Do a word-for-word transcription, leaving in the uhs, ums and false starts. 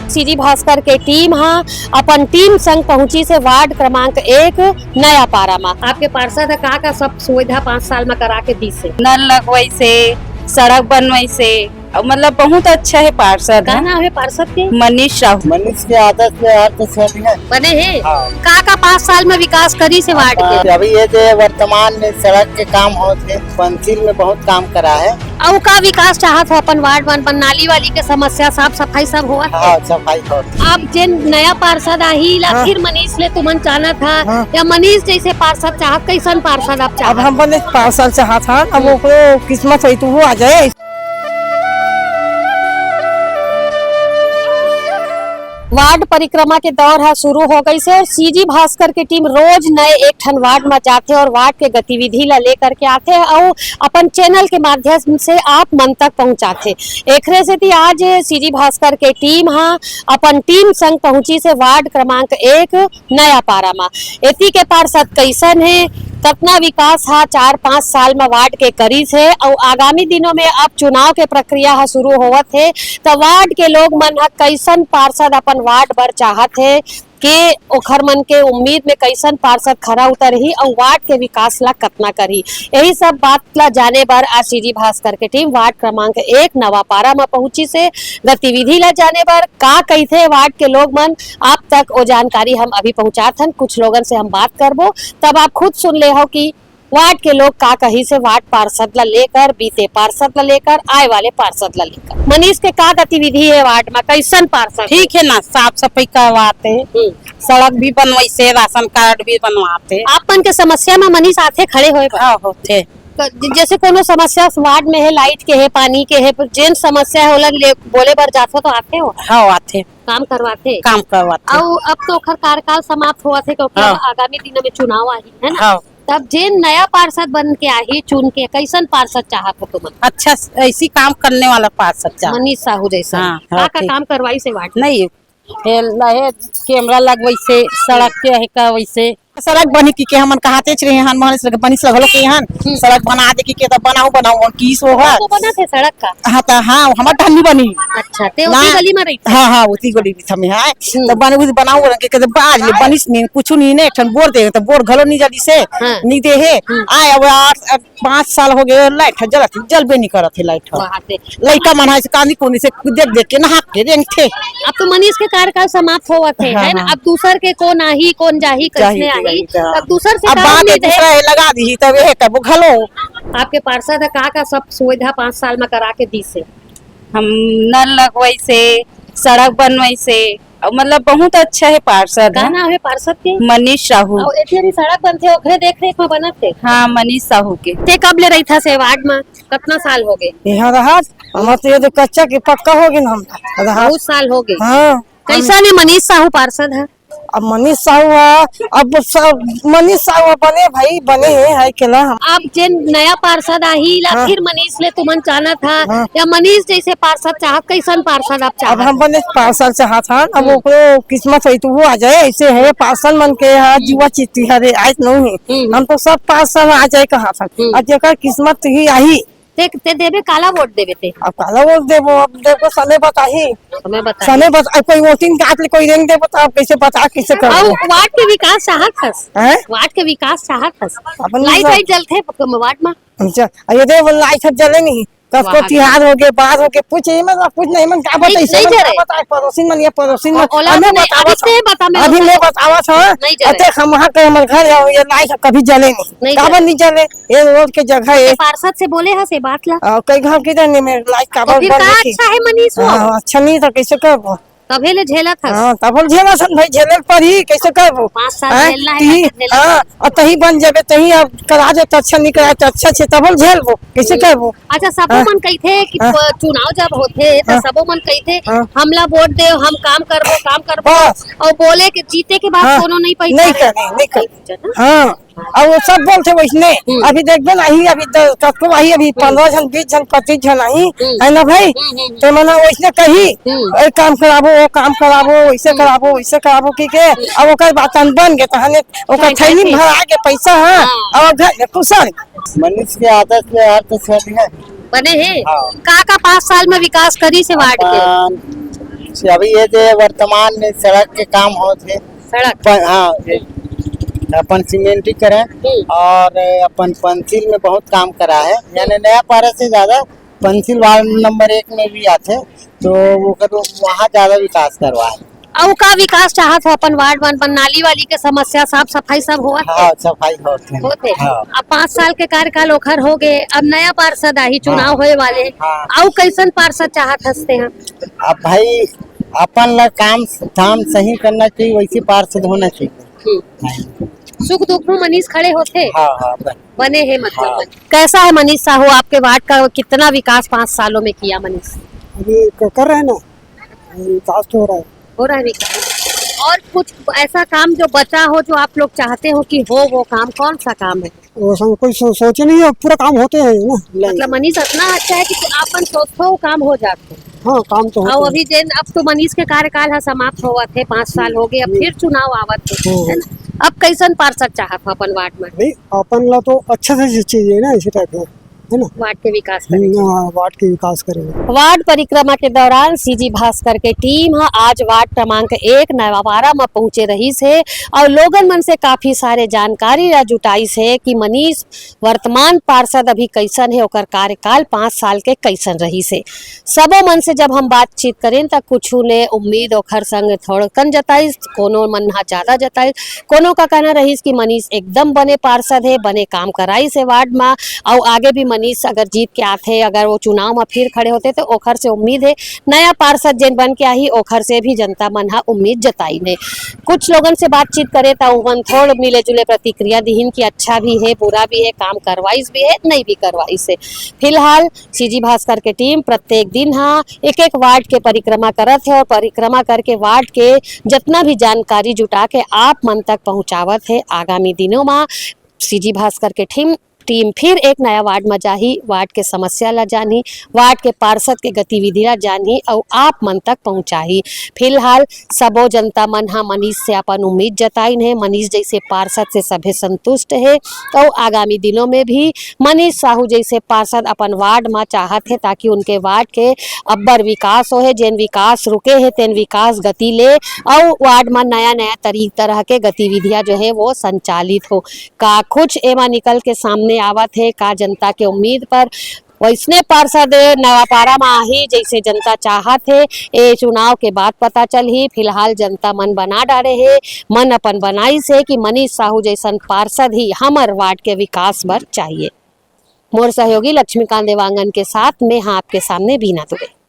CG Bhaskar के team ह अपन टीम संग पहुंचिस हे वार्ड क्रमांक एक नया पारा म। आपके पार्षद ह का का सब सुविधा पाँच साल म करा के दिस हे? नल लगवइस हे, सड़क बनवइस हे, अउ मतलब बहुत अच्छा हे पार्षद का ह। नाम हे पार्षद के? मनीष साहू। मनीष के आदत ले हर तो सही है। बने हे? हाँ। का का पाँच साल म विकास करिस हे वार्ड के? अभी ये जे वर्तमान में सड़क के काम होत हे, पंचिल में बहुत काम करा है। अउ का विकास चाहत हो अपन वार्ड मन बर? नाली वाली के समस्या, साफ सफाई सब होवत हे? हाँ, सफाई होत। अब जेन नया पार्षद आही ला हाँ। फिर मनीष ले तुमन जानत हा हाँ। या मनीष जैसे पार्षद चाहत, कैसन पार्षद आप अब चाहत? हम बने पार्षद चाहत हन, अब हम्म। ओकरो किस्मत होई तो वो आ जाए। वार्ड परिक्रमा के दौर ह शुरू हो गइस हे अउ सीजी भास्कर के टीम रोज नए एक ठन वार्ड म जाथे अउ वार्ड के गतिविधि ला लेकर के आथे अउ अपन चैनल के माध्यम से आप मन तक पहुंचाथे। एखरे सेती आज सीजी भास्कर के टीम ह अपन टीम संग पहुंचिस हे वार्ड क्रमांक एक नया पारा म। एती के पार्षद कैसन हे, कतना विकास ह चार पाँच साल म वार्ड के करिस हे अउ आगामी दिनों में अब चुनाव के प्रक्रिया ह शुरू होवत हे, त वार्ड के लोग मन ह कैसन पार्षद अपन वार्ड बर चाहत हे, के ओखर मन के उम्मीद में कैसन पार्षद खरा उतरही अउ वार्ड के विकास ला कतना करही, यही सब बात ला जाने बर आज सीजी भास्कर के टीम वार्ड क्रमांक एक नवा पारा म पहुंचिस हे। गतिविधि ला जाने बर का कहिथे वार्ड के लोग मन, आप तक वो जानकारी हम अभी पहुंचात हन। कुछ लोगन से हम बात करबो, तब आप खुद सुन ले हो कि वार्ड के लोग का कहिस हे वार्ड पार्षद ला लेकर, बीते पार्षद ला लेकर, आए वाले पार्षद ला लेकर। मनीष के का गतिविधि हे वार्ड म, कैसन पार्षद? ठीक हे ना, साफ सफाई करवात हे, हम्म। सड़क भी बनवाइस हे, राशन कार्ड भी बनवात हे। आप मन के समस्या म मनीष आथे खड़े होए बर? हाँ, होथे। क-, ज-, जैसे कोनो समस्या वार्ड में हे, लाइट के हे, पानी के हे, जेन समस्या हे ओला ले, बोले बर जाथो तो आथे हो? हाँ, आथे। काम करवाथे? काम करवाथे। अउ अब तो ओखर कार्यकाल समाप्त होवत हे, क्योंकि हाँ। अब आगामी दिनों में चुनाव आही, है ना? हाँ। तब जेन नया पार्षद बन के आही, चुन के, कैसन पार्षद चाहत हो तुमन? अच्छा, ऐसी काम करने वाला पार्षद चाहत। मनीष साहू जैसा। हाँ, का, हाँ, का ठीक। काम करवाइस हे वार्ड में? नहीं, हे, हे कैमरा लगवइस हे, सड़क के हे का वैसे। सड़क बनी कि के हमन कहातेच रहे हन, मोहन सड़क बनिस लगलो के हन, हम्म। सड़क बना दे कि के तब बनाऊ, बनाऊ, और किस वो है। वो बना थे सड़क का? हाँ, त हाँ, हमर टहनी बनी। अच्छा, ते ना। उसी गली में रहिथे? हाँ, हाँ, उसी गली में हमें है। हम्म। तब बने उस बनाऊ रंग के, के बाज ले, बनिस नहीं, कुछ नहीं, नहीं, ठन बोर दे, तब बोर घलो नहीं जल्दी से, हाँ। नहीं दे हे। हम्म। आए, अब आठ, आठ, पाँच साल हो गए, लाइट है, जलत, जलबे नहीं करत है लाइट है। वहाँ से। लइका मन है, से कांदी कोनी से देख देख के नहा के रेंगथे। अब तो मनीष के कार्यकाल समाप्त होवत हे, हाँ, है ना? हाँ। अब दूसर के कौन आही, कौन जाही, जाही, कैसने आही? जाही, जाही। अब दूसर से अब का बाद में उम्मीद है? दूसरा हे लगा दी, तब ये तब घलो। आपके पार्षद ह का का सब सुविधा पाँच साल में करा के दिस हे? हम नल लगवइस हे, सड़क बनवइस हे, अउ मतलब बहुत अच्छा हे पार्षद का ह। नाम हे पार्षद के? मनीष साहू। अउ एती सड़क बनथे, ओकरे देख रेख में बनत हे? हाँ, मनीष साहू के। ते कब ले रहिथस हे वार्ड में? कतना साल हो गए? यहाँ रहत, हमर तो ये तो कच्चा के पक्का हो गए हम रहत। बहुत साल हो गए। हाँ। कैसन हे मनीष साहू पार्षद ह? अब मनीष साहू ह, अब सब मनीष साहू ह बने भाई, बने हे, है के ला हम। अब जेन नया पार्षद आही ला हाँ। फिर मनीष ले तुमन जानत हा हाँ। या मनीष जैसे पार्षद चाहत, कैसन पार्षद आप अब चाहत? हम बने पार्षद चाहत हन, अब हम्म। ओकरो किस्मत होई तो वो आ जाए, ऐसे है पार्षद मन के यहाँ हम्म। जुआ चिट्ठी हरे, आज नहीं है। हम्म। हम तो सब पार्षद आ जाए कहा था, हम्म। अब जेकर किस्मत ही आही। ते, ते देबे, काला वोट देबे ते? अब काला वोट देबो, अब देखो समय बताही। समय बताही। समय बता, अब कोई वोटिंग कार्ड ले कोई रेंग देबो तो आप कैसे बता, कैसे करबो? अब वार्ड के विकास चाहत हस? हैं? वार्ड के विकास चाहत हस? अपन लाइट विकास वाइट जलथे प-, वार्ड में? अच्छा, ये दे वो लाइट सब जले नहीं। कब को वाह। तिहार हो गए, बार हो गए, पूछ ये मत, कुछ नहीं मन का नहीं, बताई, नहीं सब मन जले। का बताए, पड़ोसी मन, ये पड़ोसी मन, ओ-, ओला हमें नहीं, बतावा अभी था। ते बता, मैं अभी बता। मैं बतावा था, नहीं जले। अते हम वहाँ के हमर घर जाओ, ये लाइट कभी जले नहीं। नहीं काबर जले। नहीं जले? ये रोड के जगह तो है। पार्षद से बोले हस ये बात ला? आ, कई घाव के जाने में लाइट तो काबर फिर बंद का है कि? अच्छा है मनीष वो? हाँ, अच्छा नहीं तो कैसे करबो? तभे ले झेलत हस। हाँ, तब हम झेला सन भाई, झेले पड़ी, कैसे करबो? पाँच साल हैं? झेलना है, ती-, ना तो झेलना हाँ, है। और तही बन जाबे, तही अब करा दे तो अच्छा, नहीं करा तो अच्छा छे, तब हम झेलबो, कैसे हम्म। करबो? अच्छा, सबो हाँ। मन कहिथे कि हाँ। प-, चुनाव जब होथे, तो हाँ। सबो मन कहिथे, हाँ। "हमला वोट देव, हम काम करबो, काम करबो।" बस। और बोले कि जीते के बाद हाँ। कोनो नहीं पैसा नहीं है। करे, नहीं करे। नहीं पैसा ना। हाँ। अब वो सब बोलथे वैसने। हम्म। अभी देखबे ना, अही अभी द-, कतको अही अभी हम्म। पन्द्रह झन, बीस झन, पच्चीस झन अही, हम्म। है ना भाई? हम्म, हम्म, हम्म। ते मना वैसने कही, हम्म। "ए काम कराबो, वो काम कराबो, वैसे हम्म। कराबो, वैसे कराबो," की के, हम्म। अब ओकर बातन बन गे, तहने ओकर हाँ, थैली में ठीक। भरा के पैसा, हाँ, हाँ। और घर में कुशल। मनीष के आदत में यार तो सब है। बने हे? हाँ। का, का पाँच साल में विकास करिस हे वार्ड के? अपन अभी ये जो वर्तमान में सड़क के काम होत हे, सड़क? प-, हाँ, ये अपन सीमेंटीकरण हम्म। और अपन पंचशील में बहुत काम करा है, यानी नया पारा से ज्यादा पंचशील वार्ड नंबर एक में भी आथे, तो ओकर वहाँ ज्यादा विकास करवाए। अउ का विकास चाहत हो अपन वार्ड मन बर? नाली वाली के समस्या, साफ सफाई सब होवत हे? हाँ, सफाई होत हे। होत हे? हाँ। अब पाँच साल के कार्यकाल ओखर हो गए, अब नया पार्षद आही, चुनाव हाँ। होए वाले, हाँ। अउ कैसन पार्षद चाहत हस तेहा? अब भाई, अपन ला काम धाम सही करना चाहिए, वैसे पार्षद होना चाहिए। हम्म। हाँ। सुख दुख में मनीष खड़े होथे? हाँ, हाँ, बन- बने हे मतलब हाँ। मन। कैसा है मनीष साहू, आपके वार्ड का कितना विकास पाँच सालों में किया मनीष? अभी क-, कर रहे हैं ना, विकास तो हो रहा है। हो रहा है विकास। और कुछ ऐसा काम जो बचा हो, जो आप लोग चाहते हो कि हो, वो काम कौन सा काम है? वो सब कोई सो-, सोचे नहीं है, पूरा काम होते हैं ना। मतलब मनीष इतना अच्छा है कि अपन सोचते हो, काम हो जाते हैं। हाँ, काम तो होते अउ हैं। अभी जेन, अब तो मनीष के कार्यकाल ह समाप्त होवत हे, पाँच साल हो गए, अब हम्म। फिर चुनाव आवत हे, हम्म। है ना? अब कैसन पार्षद चाहत हो अपन वार्ड में? नहीं, अपन ला तो अच्छा से चीज चाहिए ना, इसी टाइप में, है ना? वार्ड के विकास करे। हम्म, हाँ, वार्ड के विकास करे। वार्ड परिक्रमा के दौरान सीजी भास्कर के टीम ह आज वार्ड क्रमांक एक नवापारा म पहुंचे रहिस हे अउ लोगन मन से काफी सारे जानकारी ला जुटाइस हे कि मनीष वर्तमान पार्षद अभी कैसन हे, ओकर कार्यकाल पाँच साल के कैसन रहिस हे। सबो मन से जब हम बातचीत करेन, त कुछु ने उम्मीद ओखर संग थोड़कन जताइस, कोनो मन ह ज्यादा जताइस, कोनो का कहना रहिस कि मनीष एकदम बने पार्षद हे, बने काम कराइस हे वार्ड म, अउ आगे भी मनीष अगर जीत के आथे, अगर वो चुनाव म फिर खड़े होथे, त ओखर से उम्मीद हे, नया पार्षद जेन बन के आही, ओखर से भी जनता मन ह उम्मीद जताइन हे। कुछ लोगन से बातचीत करे, त उमन थोड़ मिले जुले प्रतिक्रिया दिहिन कि अच्छा भी हे, बुरा भी हे, काम करवाइस भी हे, नहीं भी करवाइस हे। फिलहाल सीजी भास्कर के टीम प्रत्येक दिन ह एक-एक वार्ड के परिक्रमा करत हे अउ परिक्रमा करके वार्ड के जतना भी जानकारी जुटा के आप मन तक पहुंचावत हे। आगामी दिनों म सीजी भास्कर के टीम, टीम फिर एक नया वार्ड म जाही, वार्ड के समस्या ल जानही, वार्ड के पार्षद के गतिविधि ल जानही अउ आप मन तक पहुंचाही। फिलहाल सबो जनता मन ह मनीष से अपन उम्मीद जताइन हे। मनीष जैसे पार्षद से सभे संतुष्ट हे अउ आगामी दिनों में भी मनीष साहू जैसे पार्षद अपन वार्ड म चाहत हे, ताकि उनके वार्ड के अब्बड़ विकास होहे, जेन विकास रुके हे, तेन विकास गति ले अउ वार्ड म नया-नया तरी-, तरह के गतिविधियां जो हे, वो संचालित हो। का कुछ एमा निकल के सामने आवत हे, का जनता के उम्मीद पर वैसने पार्षद नवापारा म आही, जैसे जनता चाहत हे, ए चुनाव के बाद पता चलही। फिलहाल जनता मन बना डारे हे, मन अपन बनाइस हे कि मनीष साहू जैसन पार्षद ही हमर वार्ड के विकास बर चाहिए। मोर सहयोगी लक्ष्मीकांत देवांगन के साथ में हाँ आपके सामने बीना दुबे।